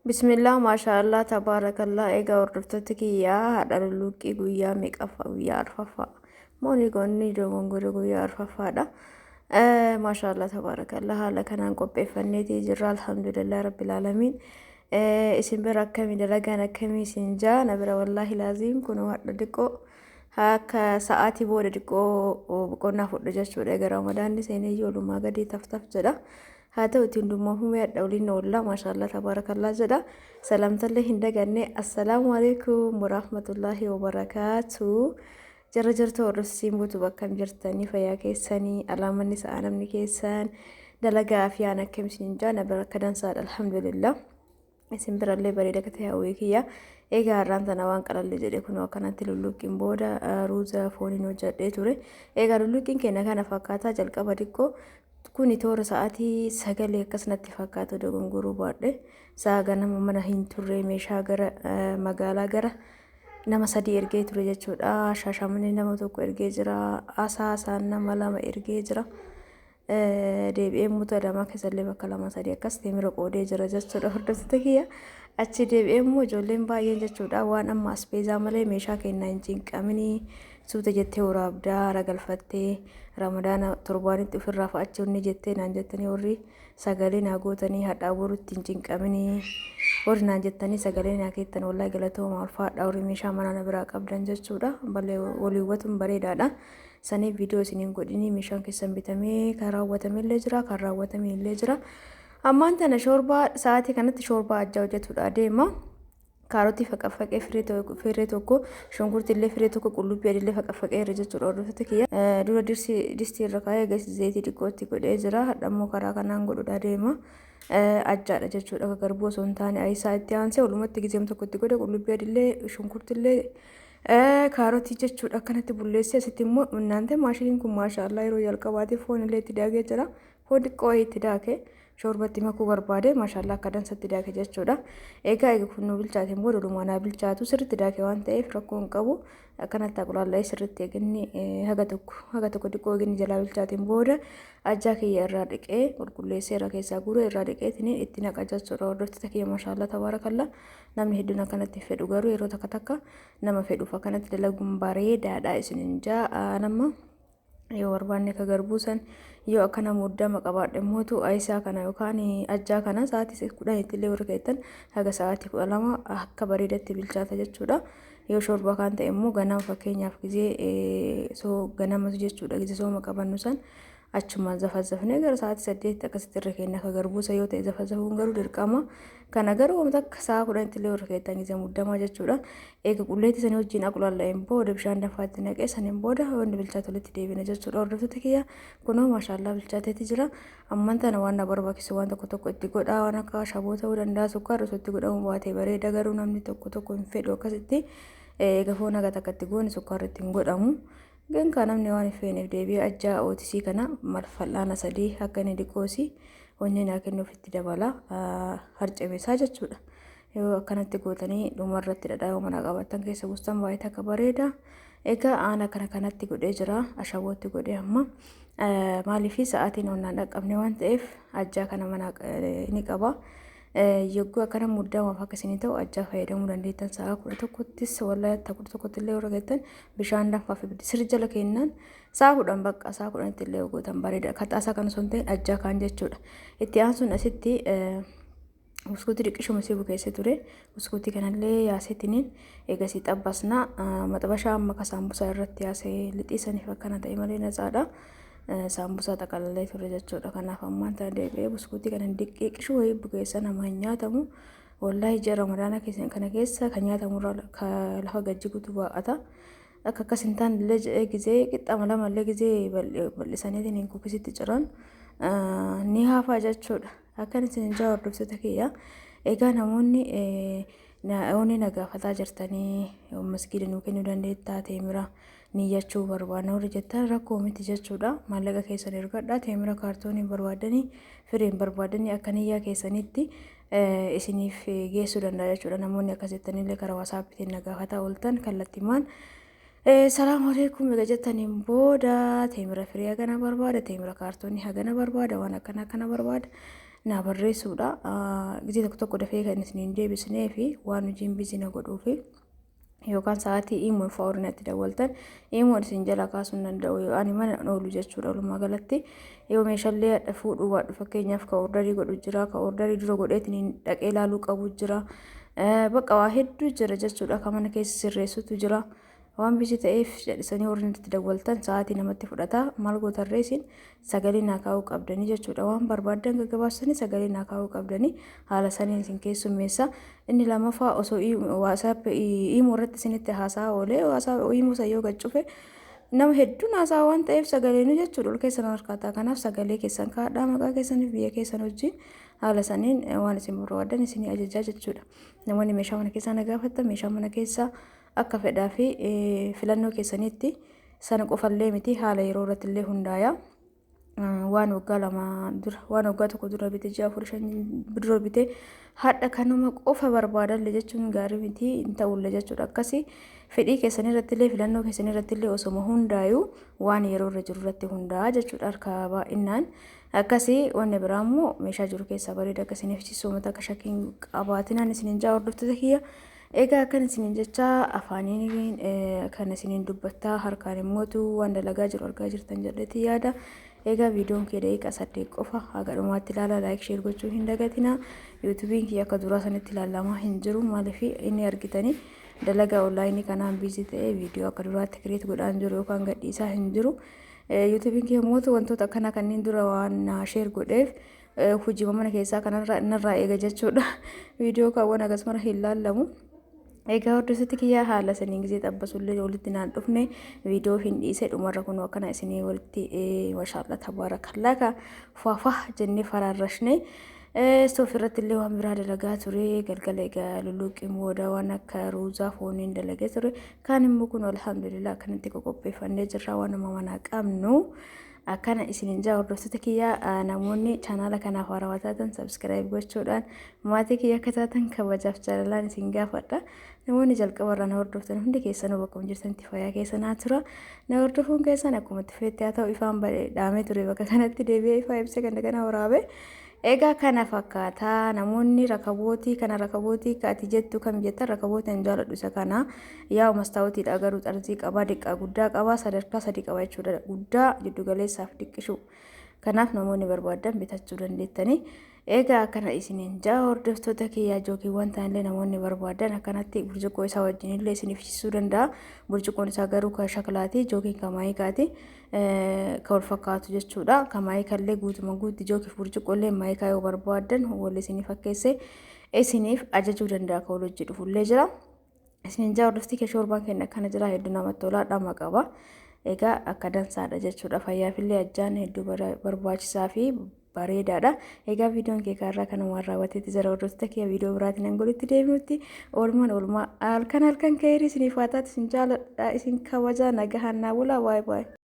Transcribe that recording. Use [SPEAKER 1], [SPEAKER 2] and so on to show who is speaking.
[SPEAKER 1] Bismillah, maashaallah, tabaarakallaa. Egaa hordoftoota kiyyaa, haadha lulluuqqii guyyaa meeqaffaa? Guyyaa arfaffaa mooni goonni dogongore, guyyaa arfaffaadha. Maashaallah, tabaarakallaa, haala kanaan qopheeffanneetii jirra. Alhamdulillah rabbil aalamiin. Isin bira akkamii dalagaan, akkamii isin jaa? Na bira wallaahi laaziim kun hadha diqqoo akka sa'aatii booda diqqoo boqonnaa fudhu jechuudha. Egaa Ramadaanni seenee oolumaa gadi taftaf jedha. Haa ta'uti hundumaa humee hadha waliin oolla. Maashaallah, tabaarakallaa jedha. Salaamtallee hin daganne. Assalaamu alaikum warahmatullaahi wabarakaatu. Jara jirtu hordofsiin buutu, bakkam jirtanii? Fayyaa keessanii? Alaamanni sa'a namni keessan dalagaa fi aan akkam isin jaa? Na bira akka dansaadha, alhamdulillah. Isin birallee bareeda akka ta'e hawwii kiyya. Egaa har'aan tana waan qalalle jedhe kun akkanatti lulluqqiin booda ruuza fooniin hojjedhee ture. Egaa lulluqqiin keenya kana fakkaataa. Jalqaba xiqqoo kuni toora sa'aatii 9 akkasumatti fakkaata, dogongoruu baadhe. Sa'a ganama mana hin turre, meeshaa gara magaalaa gara nama sadii ergee ture jechuudha. Shaashamanii nama tokko ergee jira. Asaasaan nama lama ergee jira. Deebi'ee muta lama keessallee bakka lama sadii akkas teemira qoodee jira jechuudha, hordoftoota kiyya. Achi deebi'ee immoo ijoolleen baay'een jechuudha waan amma asbeezaa malee meeshaa kennaa hin cinqaminii, suuta jettee waraabdaa ragalfattee Ramadaana torbaanitti ofirraa fa'achi onni jettee naan jettanii, warri sagalee naa gootanii hadhaa borutti hin cinqaminii warri naan jettanii sagalee naa keettan, wallaahi galatooma, ulfaadha, warri meeshaa manaa na biraa qabdan jechuudha. Balee waliiwwatuun bareedaadha. Saniif viidiyoo isiniin godhinii meeshaan keessan bitamee kan raawwatame illee jira, kan raawwatame illee jira. Ammaan tana shoorbaa sa'aatii kanatti shoorbaa ajjaa hojjetuudha deema. Kaarotii faqaffaqee firee tokko, shunkurtii illee firee tokko, qullubbii adii faqaffaqee irra jechuudha, hordoftoota kiyya. Dura distii irra kaa'ee egas zayitii xiqqootti godhee jira. Hadhammoo karaa kanaan godhuudha deema. Ajjaadha jechuudha, garbuu osoo hin taane ayisaa itti aansee walumatti gizeem tokkotti godhe, qullubbii adiillee, shunkurtii illee, kaarotii jechuudha, akkanatti bulleessee asitti immoo naante maashiniin kun maashaallah yeroo jalqabaatiif foon illee itti daakee jira. Foon xiqqoo itti daakee shoorbatti makuu barbaade, maashaallah, akka dansatti daake jechuudha. Egaa kun nu bilchaateen booda lumaanaa bilchaatu sirriitti daake waan ta'eef rakkoo hin qabu. Akkanatti aqulaalla'ee sirriitti eeginni haga tokko xiqqoo eeginni jalaa bilchaateen booda ajjaa kiyya irraa dhiqee qulqulleessee irra keessaa guuree irraa dhiqeetiin itti naqa jechuudha. Hordoftoota kiyya, maashaallah, tabaarakallaa, namni hedduun akkanatti fedhu, garuu yeroo takka takka nama fedhuuf akkanatti dalaguun bareedaadha isinin jaa. Nama yoo barbaanne ka garbuu san yoo akkana muddama qabaadhe mootu ayisaa kana yookaan ajjaa kana sa'aatii 10tti illee warra keettan haga sa'aatii 12 akka bareedatti bilchaata jechuudha. Yoo shorbaa kan ta'e immoo ganama, fakkeenyaaf gizee soo ganamatu jechuudha, gizee sooma qabannu san achumaan zafazafnee gara sa'aatii 8 akkasitti irra kenna. Akka garbuusa yoo ta'e zafazafuun garuu dirqama. Kana garuu wanta akka sa'a 10tti illee warra keettan gizee muddamaa jechuudha. Eega qulleetti sanii wajjin aqulaalla'een booda bishaan danfaatti naqee saniin booda wanni bilchaatu walitti deebina jechuudha. Hordoftoota kiyya, kunoo maashaallaa bilchaateeti jira. Amman tana waan na barbaachisu waan tokko tokko itti godhaa, waan akka ashaboo ta'uu danda'a, sukkaara osoo itti godhamu baatee bareeda, garuu namni tokko tokko hin fedhu akkasitti. Eega foon haga takka itti goone sukkaarri itti hin godhamu. Gan kan namni waan hin feeneef deebi'ee ajjaa ootisii kana fal'aana sadii akka inni diqoosii wanni naa kennuuf itti dabala harcameessaa jechuudha. Yoo akkanatti gootanii dhumarratti dhadhaa yoo manaa qabaattan keessa buustan baay'ee takka bareeda. Egaa aana kana kanatti godhee jira, ashabootti godhee. Amma maaliif sa'aatiin onnaan dhaqqabne waan ta'eef ajjaa kana manaa ni qaba. Yogguu akkana muddamaaf akka isinii ta'u ajjaa fayyadamuu dandeettan. Sa'a 11ttis, wallahi 11tti illee warra geettan bishaan danfaa fi sirri jala kennan sa'a 10, bakka sa'a 10tti illee gootan bareeda. Kaxaasaa kan osoo hin ta'in ajjaa kaan jechuudha. Itti aansuun asitti buskuutii xiqqishuma si bukeesse ture. Buskuutii kanallee yaasetiniin eegasii xabbasna. Maxabashaa amma ka saambusaa irratti yaasee lixii saniif akkana ta'e malee natsaadha. Saambusaa xaqalalee ture jechuudha. Kanaaf ammaan tana deebi'ee buskuutii kana diqqeeqishuu wayii bukeessa nama hin nyaatamu. Wallaahi ji'a Ramadaana kana keessa kan nyaatamu lafa gajjigutu baa'ata. Akka akkas hin taane illee jedhee gizee qixxama lama illee gizee bal'isaniitiin hin kukisitti ciran ni hafaa jechuudha. Akkan isin jaa, hordoftoota kiyya. Egaa namoonni namoonni na gaafataa jirtanii masgiida nuu kennuu dandeettaa, teemira niyyachuu barbaadna warri jettan, rakkoo miti jechuudha. Maallaqa keessan ergadhaa, teemira kaartoonii barbaadanii, firiin barbaadanii akka niyyaa keessanitti isiniif geessuu danda'a jechuudha. Namoonni akkas jettanillee karaa WhatsAppiitiin na gaafataa ooltan kallattimaan. Salaamu alaikum egaa jettaniin booda teemira firii hagana barbaada, teemira kaartoonii hagana barbaada, waan akkana akkana barbaada. naa barreessuudha. Gizee tokko tokko dafee kan isin hin deebisnee fi waan hojiin busy na godhuufi yookaan sa'aatii imoo fa'aa warri natti dawwaltan imoon isin jala kaasuu hin danda'u, ani mana oolu jechuudha. Walumaa galatti yoo meeshaalee hadha fuudhuu baadhu, fakkeenyaaf ka ordarii godhu jira, ka ordarii dura godheetiin dhaqee ilaaluu qabu jira, bakka waa hedduu jira jechuudha, ka mana keessa sirreessutu jira. Waan busy ta'eef jedhisanii warri natti dawwaltan sa'aatii namatti fudhata. Maal gootarree, isin sagalee naa kaa'uu qabdanii jechuudha. Waan barbaaddan gaggabaabsanii sagalee naa kaa'uu qabdanii, haala saniin isin keessummeessa. Inni lammaffaa, osoo WhatsApp imoo irratti isinitti haasaa oolee WhatsApp imoo san yoo gad cufe, nama hedduun haasaa waan ta'eef sagaleenuu jechuudha ol keessan harkaata. Kanaaf sagalee keessan kaadhaa, maqaa keessaniif biyya keessan wajjin haala saniin waan isin barbaadan isinii ajajaa jechuudha. Namoonni meeshaa mana keessaa na gaafattan, meeshaa mana keessaa akka fedhaa fi filannoo keessanitti, sana qofallee miti, haala yeroo irratti illee hundaaya. Waan waggaa 2 dura, waan waggaa 1 dura bite, ji'a 4 5 dura bite, hadha kanuma qofa barbaadalle jechuun gaarii miti, hin ta'ulle jechuudha. Akkasii fedhii keessan irratti illee, filannoo keessan irratti illee osoma hundaayu, waan yeroo irra jiru irratti hundaa'a jechuudha harka baay'inaan. Akkasii wanni biraa immoo meeshaa jiru keessaa bareeda akka isiniif uummata akka shakkiin qabaatinaan isiniin jaa, hordoftoota kiyya. Egaa akkan isiniin jecha, afaaniin kan isiniin dubbattaa, harkaan immootu waan dalagaa jiru argaa jirtan jedheeti yaada. Egaa viidiyoon kee daqiiqaa 8 qofa, haga dhumaatti ilaala, like, share gochuu hin dagatina. YouTubeiin kiyya akka duraa sanitti ilaalamaa hin jiru. Maaliif inni argitanii dalagaa onlineii kanaan busy ta'ee viidiyoo akka duraatti create godhaan jiru yookaan gadhiisaa hin jiru. YouTubeiin kiyya mootu wantoota akkanaa kanneen dura waan share godheef hojii mana keessaa kanarraa narraa eega jechuudha. Viidiyoo kaawwan akkasuma hin laallamu. Egaa hordoftoota kiyyaa, haala saniin gisee xabbasullee walitti naan dhufne, viidiyoo hin dhiise. Dhumarra kun akkana isinii walitti, mashaalla tabaarakallaa, ka faafaa jennee faraarrashne. Stove irratti illee waan biraa dalagaa ture galgala. Egaa lulluuqqii booda waan akka ruuzaa fooniin dalagee ture. Kaan immoo kun alhamdulillah akkanatti qopheeffannee jirra, waan nama manaa qabnu. Akkana isinin jaa, hordoftoota kiyyaa, namoonni chaanaala kanaaf haarawaa taatan subscribe gochuudhaan maatii kiyya akka taatan kabajaaf jaalalaan isin gaafadha. Namoonni jalqaba irraa na hordoftan hundi keessanuu bakkuma jirtanitti fayyaa keessa naa tura. Na hordofuun keessan akkuma itti feetti haa ta'u. Ifaan dhaamee ture, bakka kanatti deebi'ee ifaa ibsee kan kana waraabe. Egaa kana fakkaataa. Namoonni rakabootii kana, rakabootii ati jettu kam jettan, rakabootii hin jaaladhu isa kana. Yaa'u mastaawutiidha, garuu xarzii qabaa, diqqaa guddaa qabaa, sadarkaa sadii qaba jechuudha, guddaa, jiddugaleessaaf diqqishu. Kanaaf namoonni barbaadan bitachuu dandeettanii. Egaa akkana isiniin jaa, hordoftoota kiyyaa, jookiiwwan ta'anillee namoonni barbaadan akkanatti burcuqqoo isaa wajjin illee isiniif ibsisuu danda'a. Burcuqqoon isaa garuu kan shaklaati, jookiin kan maayikaati. Kan wal fakkaatu jechuudha. Kan maayikallee guutuma guutti jookiif burcuqqoo illee maayikaa yoo barbaadan wal isinii fakkeesse isiniif ajajuu danda'a, kan wal hojii dhufullee jira. Isiniin jaa, hordoftii kee, shoorbaan keenya akkana jira, hedduu namatti tolaa, dhama qaba. Egaa akka dansaadha jechuudha. Fayyaafillee ajjaan hedduu barbaachisaa fi bareedaadha. Egaa viidiyoon kee kaarraa kanumaan raawwateetti jira, hordoftoota kiyya. Viidiyoo biraatiin hanga walitti deebinutti oolmaan oolmaa halkan halkan keerii isiniif haa taatu. Isin jaaladha, isin kabajaa, nagahaan naa bulaa, baay'ee baay'ee.